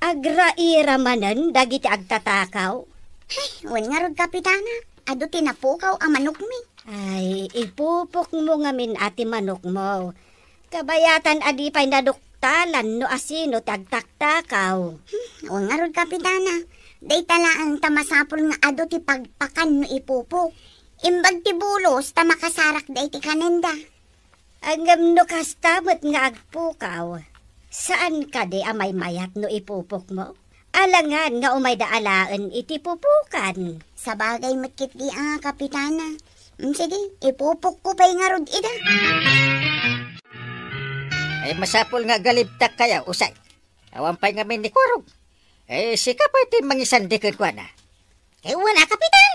agraira manen dagiti agtatakaw? Ay, wen ngarud, Kapitana, adu ti napukaw a manokmi. Ay, ipupokmo ngamin a ti manokmo. Kabayatan a di pay naduktalan no asino ti agtaktakaw. Hmm, wen ngarud, Kapitana, dayta laeng ta masapul nga adu ti pagpakan no ipupok. Imbag ti bulos ta makasarak daydi kanenda. Ngem no kasta met nga agpukaw, saan kadi a maymayat no ipupokmo? Alangan nga umayda alaen iti pupokan. Sabagay met ketdi a, Kapitana. Mm, sige, ipupokko pay ngarud ida. Ay, masapul nga agalibtak kayo, usay. Awan pay ngamin ni Kurog. Eh, sika pay ti mangisandi kenkuana. Eh, wen a, Kapitan.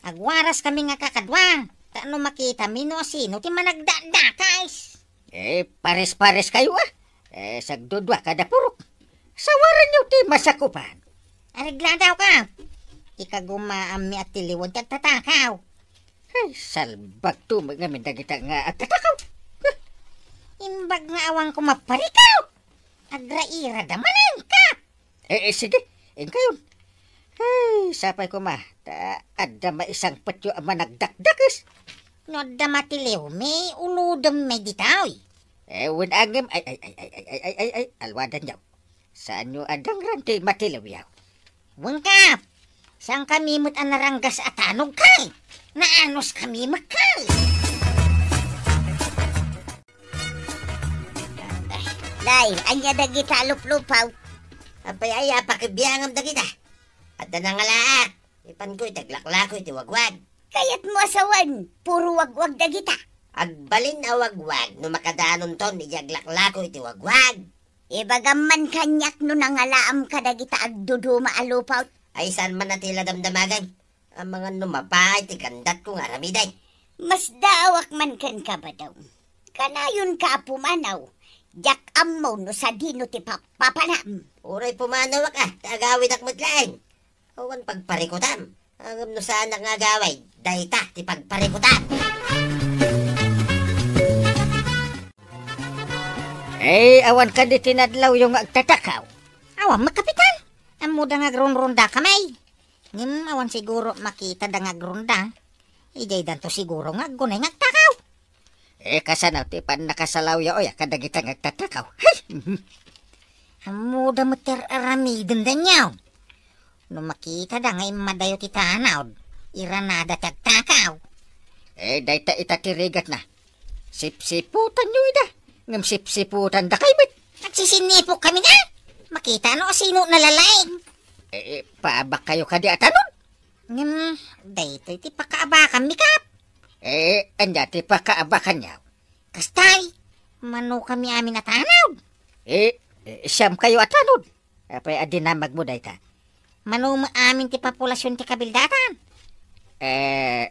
Agwaras kami nga kakadua. Ta no makitami no asino ti managdakdakes. Eh, pares-pares kayo, ah. Eh, sagdudua kada purok. Sawaranyo ti masakupan. Aregladaw ka. Ikagumaammi a tiliwen ti agtatakaw. Ay, salbagto met ngamin dagita nga agtatakaw. Imbag nga awan ko maparikaw. Agrairada manen, Kap. Eh, eh, sige, inkayon. Ay, sapay koma, ta adda maisangpetyo a managdakdakes. No adda matiliwmi, ulodemmi ditoy. Eh, wen a ngem, ay, ay, ay, alwadanyo. Saanyo a dangran ti matiliwyo. Wen, Kap, saan kami met a naranggas a tanogkay? Naanus kami met kay. Nay, ania dagita a luplupaw? Apay aya a pakibiangam dagita? Adda nangalaak. Ipanko iti aglaklako iti wagwag. Kayatmo a sawen, puro wagwag dagita. Agbalin a wagwag no makadanonton iti aglaklako iti wagwag. Ibagam man kaniak no nangalaam kadagita agduduma a lupaw. Ay, saan man a ti la damdamagem? Amangan no mapay ti gandatko nga aramiden. Masdaawak man kenka, Badong. Kanayonka a pumanaw. Diak ammo no sadino ti papapanam. Uray pumanawak a, ta agawidak met laeng. Awan pagparikutam. Ngem no saanak nga agawid, dayta ti pagparikutam. Eh, awan kadi ti nadlawyo nga agtatakaw? Awan met, Kapitan. Ammoda nga agrunrunda kami. Ngem awan siguro makitada nga agrunda. Idiay danto siguro nga aggunay nga agtakaw. Eh, kasano ti pannakasalawyo, oy, kadagita nga agtatakaw? Hay! Mhm. Ammoda met ti ar-aramiden daniaw. No makitada nga immadayo ti tanawd, iranada ti agtakaw. Eh, dayta ita ti rigatna. Sipsiputanyo ida. Ngem sipsiputandakay met. Agsisinipok kami na. Makita no asino nalalaing. Eh, eh, paabak kayo kadi a tanod? Ngem, daytoy ti pakaabakanmi, Kap. Eh, ania ti pakaabakanyo? Kastay, mano kami amin a tanod? Eh, eh, siyam kayo a tanod. Apay a dinamagmo dayta? Mano met amin ti populasion ti kabildatan? Eh,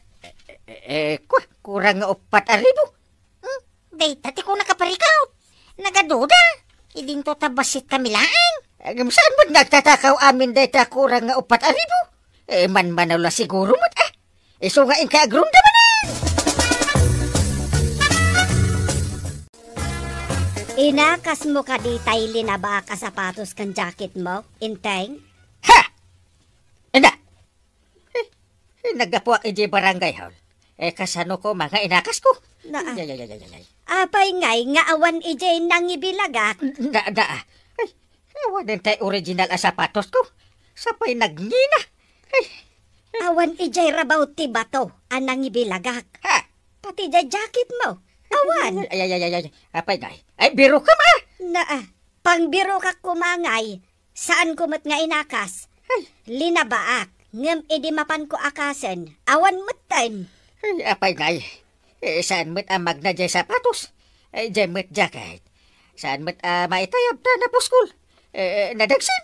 eh, eh, kua, kurang nga uppat a ribu. Hmm, dayta ti kunaka, Pare Kap. Nagaduda. Idinto ta bassit kami laeng. Ngem saan met nga agtatakaw amin dayta kurang nga uppat a ribu? Eh, manmanaw la siguro met, ah. Isu nga inka agrumdamanan! Inakasmo kadi tay linabaak a sapatos ken jacketmo, Enteng? Ha! Ina! Eh, eh, naggapuak idiay barangay hall. Eh, kasano koma nga inakasko? Naa. Ay, ay, ay, ay, ay, ay. Apay ngay nga awan idiay nangibilagak? Na, na, ay, awanen tay original a sapatosko. Sapay nagngina. Ay. Awan idiay rabaw ti bato a nangibilagak. Ha? Pati diay jacketmo. Awan. Ay, ay, ay, ay, ay. Apay ngay. Ay, birokam, ah! Naa. Pangbirokak koma ngay. Saanko met nga inakas. Ay. Linabaak, ngem idi mapanko akasen, awan metten. Ay, apay ngay. Eh, saan met a magna diay sapatos? Ay, diay met jacket. Saan met a maitayab ta napuskol? Eh, nadagsen.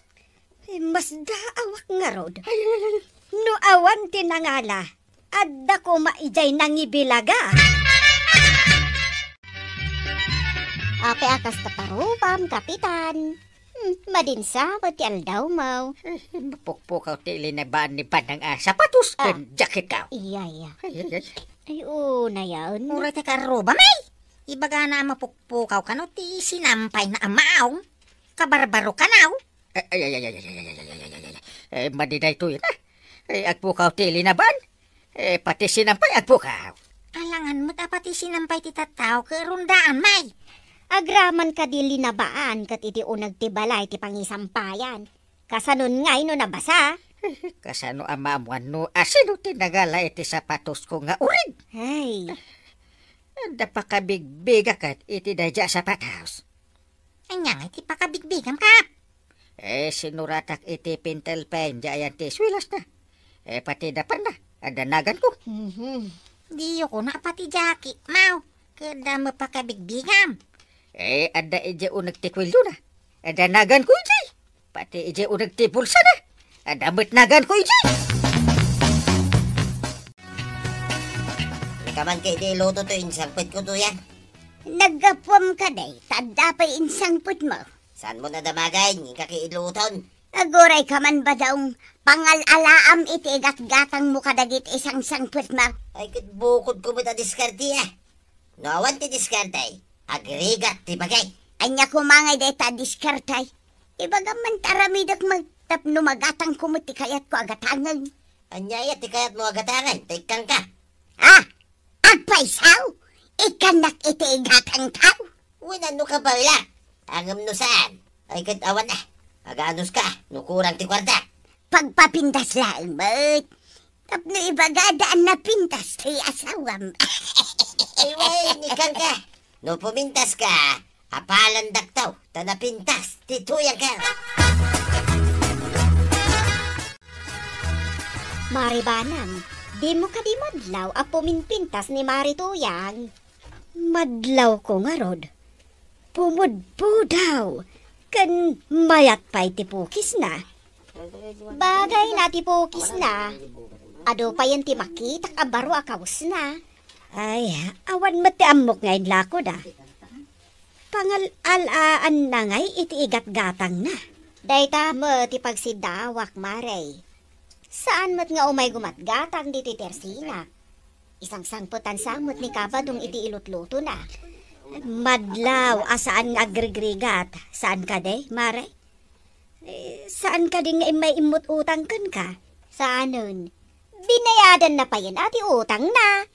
Eh, masdaawak ngarud. Ay, ay, ay, ay. No awan ti nangala, adda koma idiay nangibilaga. Apay a kasta parubam, Kapitan? Hmm, madinsa met ti aldawmo. Eh, mapukpukaw ti linabaan ni Banang a sapatos ken jacket ka. Iya, iya. Ay, ay, ay. Ay, oo, nayaon. Uray ti karrubam, ay! Ibagana a mapukpukaw kano ti sinampay na amaw. Kabarbaro kanaw. Ay, ay, ay, ay, ay, ay, ay, ay, ay, ay, ay, ay. Eh, madi daytoy na. Eh, agpukaw ti linaban. Eh, pati sinampay agpukaw. Alangan met a pati sinampay ti tattao ket rundaan, may. Agraman kadi linabaan ket iti uneg ti balay ti pangisampayan. Kasanon ngay no nabasa? Kasano a maammuan no asino ti nangala iti sapatosko nga urig? Ay. Adda pakabigbigak ket iti daydiay a sapatos. Ania ngay ti pakabigbigam, Kap? Eh, sinuratak iti pentel pen diay ayan ti eskuelasna. Eh, pati dapanna, adda naganko. Mhm. Diyo kuna a pati jacket, maw. Ket adda met pakabigbigam. Eh, adda idiay uneg ti kuelyona. Adda naganko idiay. Pati idiay uneg ti bulsana. Adda met naganko idiay. Ikaman ket idi iluto toy insangpetko, Tuyang. Naggapuam kadi, ta adda pay insangpetmo. Saanmo a damagen, inka ket iluton. Aguray ka man, Badong, pangal-alaam iti igatgatangmo kadagiti isangsangpetmo. Ay, ket bukodko met a diskarte, a. No awan ti diskarte, agrigat ti bagay. Ania koma ngay dayta a diskarte? Ibagam man ta aramidek met tapno magatangko met ti kayatko a gatangen. Ania aya ti kayatmo a gatangen, ta ikkanka? Ah! Agpayso? Ikkannak iti igatangko? Wenno no kabayla? Ngem no saan, ay ket awan a. Aganuska no kurang ti kuarta. Pagpapintas laeng met. Tapno ibagada a napintas ti asawam. Ay, wen, ikkanka. No pumintaska, apalandakto ta napintas ti Tuyangko. Mari Banang, dimo kadi madlaw a puminpintas ni Mari Tuyang? Madlawko ngarud. Pumudpudaw ken mayat pay ti pukisna. Bagayna ti pukisna. Adu payen ti makitak a baro a kawesna. Ay, awan met ti ammok nga inlakoda. Pangal-alaanna ngay iti igatgatangna. Dayta met ti pagsiddaawak, Mare. Saan met nga umay gumatgatang ditoy tersinak. Isangsangpetan sa met ni Kabadong iti ilutlutona. Madlaw a saan nga agrigrigat. Saan kadi, Mare? Eh, saan kadi nga immay immut-utang kenka? Saanen. Binayadanna payen a ti utangna.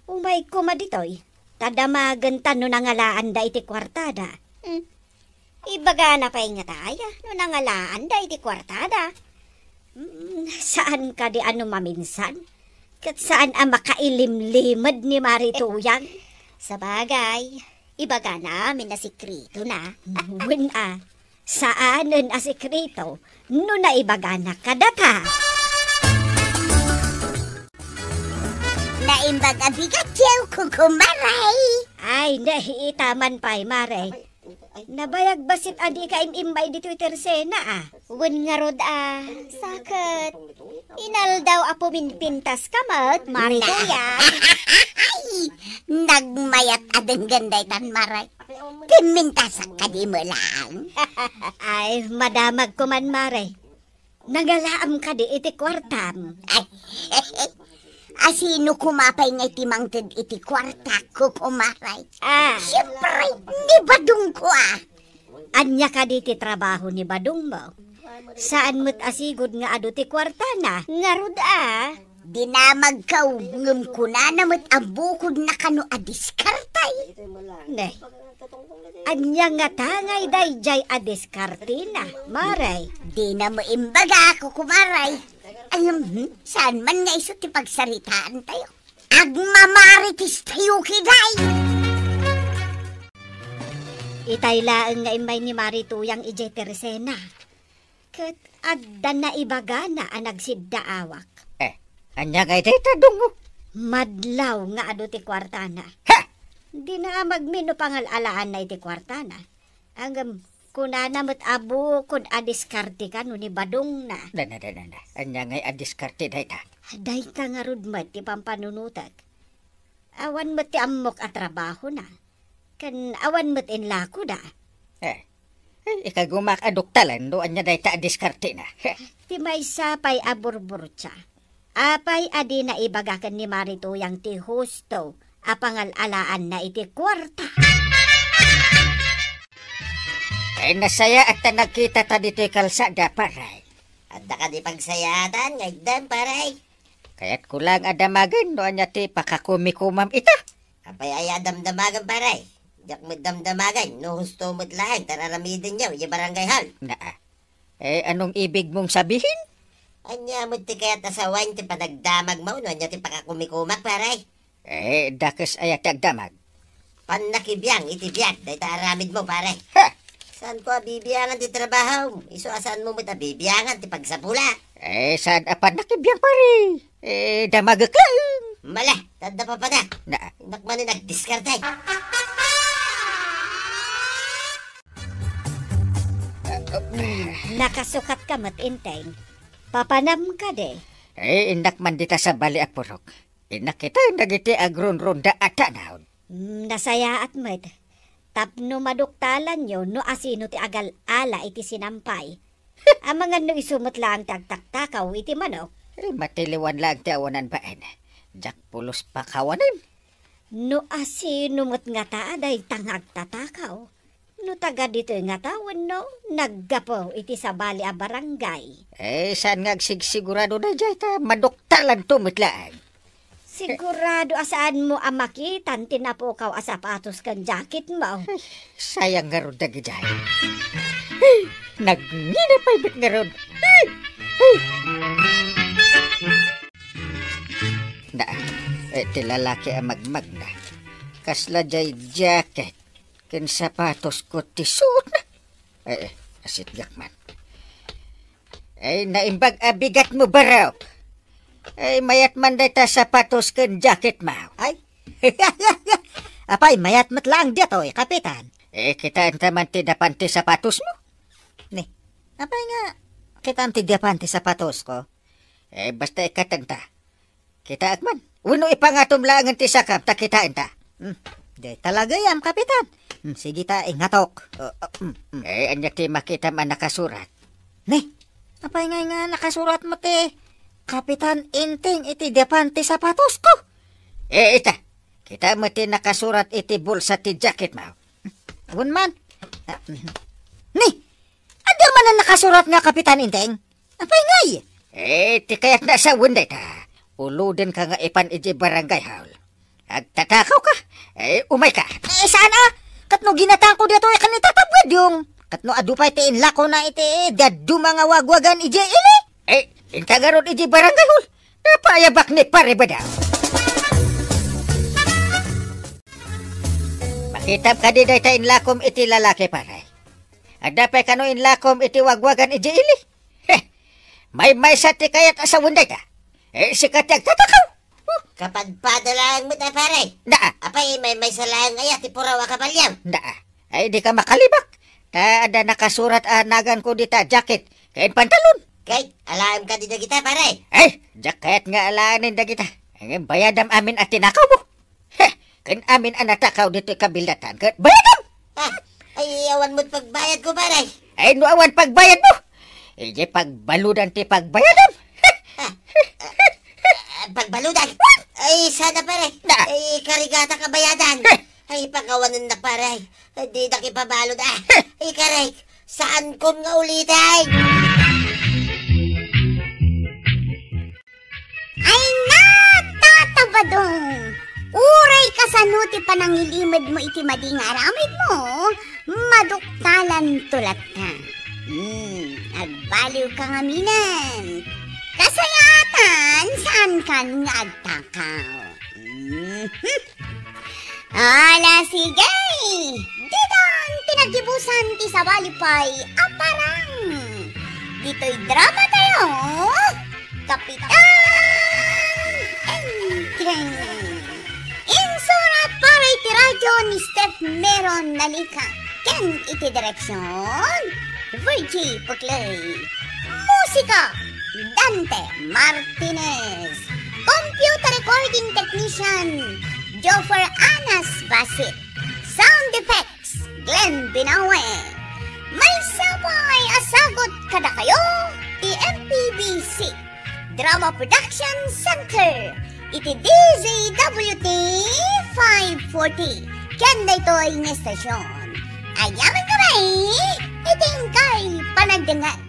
Umay koma ditoy, ta damagenta no nangalaanda iti kuartada. Hmm. Ibagana pay ngata aya no nangalaanda iti kuartada. Hmm, saan kadi a no maminsan? Ket saan a makailimlimed ni Mari Tuyang? Sabagay, ibagana amin a sekretona. Wen a, saanen a sekreto no naibagana kadata. Naimbag a bigat yaw, kukumaray. Ay, nahiitaman pay, Mare. Nabayag bassit a dika im-immay ditoy Tersena, a. Wen ngarud, a, saket inaldaw a puminpintaska met, Mari Tuyang. Ay, nagmayat a denggen daytan, Mare. Pinmintasak kadi met laeng. Ay, madamagko man, Mare. Nangalaam kadi iti kuartam? Ay, asino koma pay nga iti mangted iti kuartak, kukumaray? Ah. Siempre, ni badongko, a. Ania kadi ti trabaho ni badongmo? Saan met a sigud nga adu ti kuartana. Ngarud, a. Dinamagko, ngem kunana met a bukodna kano a diskarte. Ne. Ania ngata ngay daydiay a diskartena, Mare? Dina mo imbaga, kukumaray. Ay, hmm, saan man nga isu ti pagsaritaantayo? Agmamarites tayo, kiday! Itay laeng nga immay ni Mari Tuyang idiay Teresena. Ket adda naibagana a nagsiddaawak. Eh, ania ngay dayta, Dong? Madlaw nga adu ti kuartana. Ha! Dina a magmino pangal-alaanna iti kuartana. Ngem kunana met a bukod a diskarte kano ni badongna. Dana, dana, dana. Ania ngay a diskarte dayta? Dayta ngarud met ti pampanunotek. Awan met ti ammok a trabahona. Ken awan met inlakoda. Eh, eh, ikagumak a duktalen no ania dayta a diskartena. Heh. Ti maysa pay a burburtia. Apay a dina ibaga ken ni Mari Tuyang ti husto a pangal-alaanna iti kuarta? Eh, nasayaat ta nagkitata ditoy kalsada, pare. Adda kadi pagsayaatan nga itdem, pare? Kayatko laeng a damagen no ania ti pakakumikomam ita. Apay aya a damdamagen, pare? Diak met damdamagen no husto met laeng ti ar-aramidenyo idiay barangay hall. Naa. Eh, anong ibig mong sabihin? Ania met ti kayat a sawen ti panagdamagmo no ania ti pakakumikomak, pare? Eh, dakes aya ti agdamag? Pannakibiang iti biag dayta aramidmo, pare. Ha! Saanko a bibiangan ti trabahom, isu a saanmo met a bibiangan ti pagsapula. Eh, saan a pannakibiang, pare? Eh, damagek laeng. Mala, tadda papanak. Na. Innak manen agdiskarte. Nakasukat ka met, Enteng. Papanam kadi? Eh, innak man dita sabali a purok. Innak kitaen dagiti agrunrunda a tanaon. Mm, nasayaat met. Tapno maduktalanyo no asino ti agal-ala iti sinampay. Amangan no isu met laeng ti agtaktakaw iti manok. Eh, matiliwan laeng ti awanan baen. Diak pulos pakawanen. No asino met ngata a dayta nga agtatakaw? No taga ditoy ngata wenno naggapu iti sabali a barangay? Eh, saan nga agsigsigurado daydiay ta maduktalanto met laeng. Sigurado a saanmo a makitan ti napukaw a sapatos ken jacketmo. Ay, sayang ngarud dagidiay. Ay, nagngina pay met ngarud. Ay, ay. Na, eh, ti lalaki a magmagna. Kasla jay jacket ken sapatosko ti suotna. Eh, eh, asitgak man. Ay, naimbag a bigatmo, barok. Ay, mayat man dayta sapatos ken jacketmo. Ay. Apay, mayat met laeng daytoy, Kapitan. Eh, kitaenta man ti dapan ti sapatosmo. Ni, apay nga, kitaem ti dapan ti sapatosko? Eh, basta ikatenta. Kitaek man. Wenno ipangatom laengen ti sakam ta kitaenta. Hmm. Di talagayam, Kapitan. Hmm, sige ta, ingatok. Uh, uh, hmm, hmm. Eh, ania ti makitam a nakasurat? Ni, apay ngay nga nakasurat met ti Kapitan Enteng iti dapan ti sapatosko? Eh, ita. Kitaem met ti nakasurat iti bulsa ti jacketmo. Wen man. Ah, mhm. Ni, adda man a nakasurat nga Kapitan Enteng? Apay ngay? Eh, ti kayatna a sawen dayta, ulodenka nga ipan idiay barangay hall. Agtatakaw ka? Eh, umay ka. Eh, saan a? Ket no ginatangko ditoy ken ni Tata Buedyong. Ket no adu pay ti inlakona iti dadduma nga wagwagan idiay ili? Eh, inta ngarud idiay barangay hall. Napaayabak ni Pare Badang. Makitam kadi dayta inlakom iti lalaki, pare? Adda pay kano inlakom iti wagwagan idiay ili? Heh! Maymaysa ti kayat a sawen dayta. Eh, sika ti agtatakaw. Huh! Kapadpada laeng met a, pare. Naa. Apay, maymaysa laeng aya ti puraw a kabalio? Naa. Ay, dika makalibak. Ta adda nakasurat a naganko dita jacket ken pantalon. Kay, alaem kadi dagita, pare? Ay, diak kayat nga alaen dagita. Ngem bayadam amin a tinakawmo. Heh, ken amin a natakaw ditoy kabildatan, ket bayadam! Ah, ay, awan met pagbayadko, pare. Ay, no awan pagbayadmo, idiay pagbaludan ti pagbayadam. Ah, ah, ah, pagbaludan? Ay, saan a, pare. Na. Ay, karigata kabayadan. Heh. Ay, pakawanennak, pare. Ay, didak ipabalud, ah. Heh. Ay, karek, saankon nga uliten. Ay na, Tata Badong! Uray kasano ti panangilimedmo iti madi nga aramidmo, maduktalanto latta. Hmm, agbaliwka ngaminen. Kasayaatan, saankan nga agtakaw. Mhm. Ala, sige! Ditan ti nagibusan ti sabali pay a parang. Ditoy drama tayo, Kapitan Enteng. Insurat para iti radyo ni Steph Meron Nalika. Ken iti direksyon, Virgie Puclay. Musika, Dante Martinez. Computer recording technician, Joffer Anas Basit. Sound effects, Glenn Binawe. Maysa pay a sagut kadakayo ti M P B C Drama Production Center iti D Z W T five forty. Ken daytoy nga estasyon, agyamankami iti inkay panagdengngeg.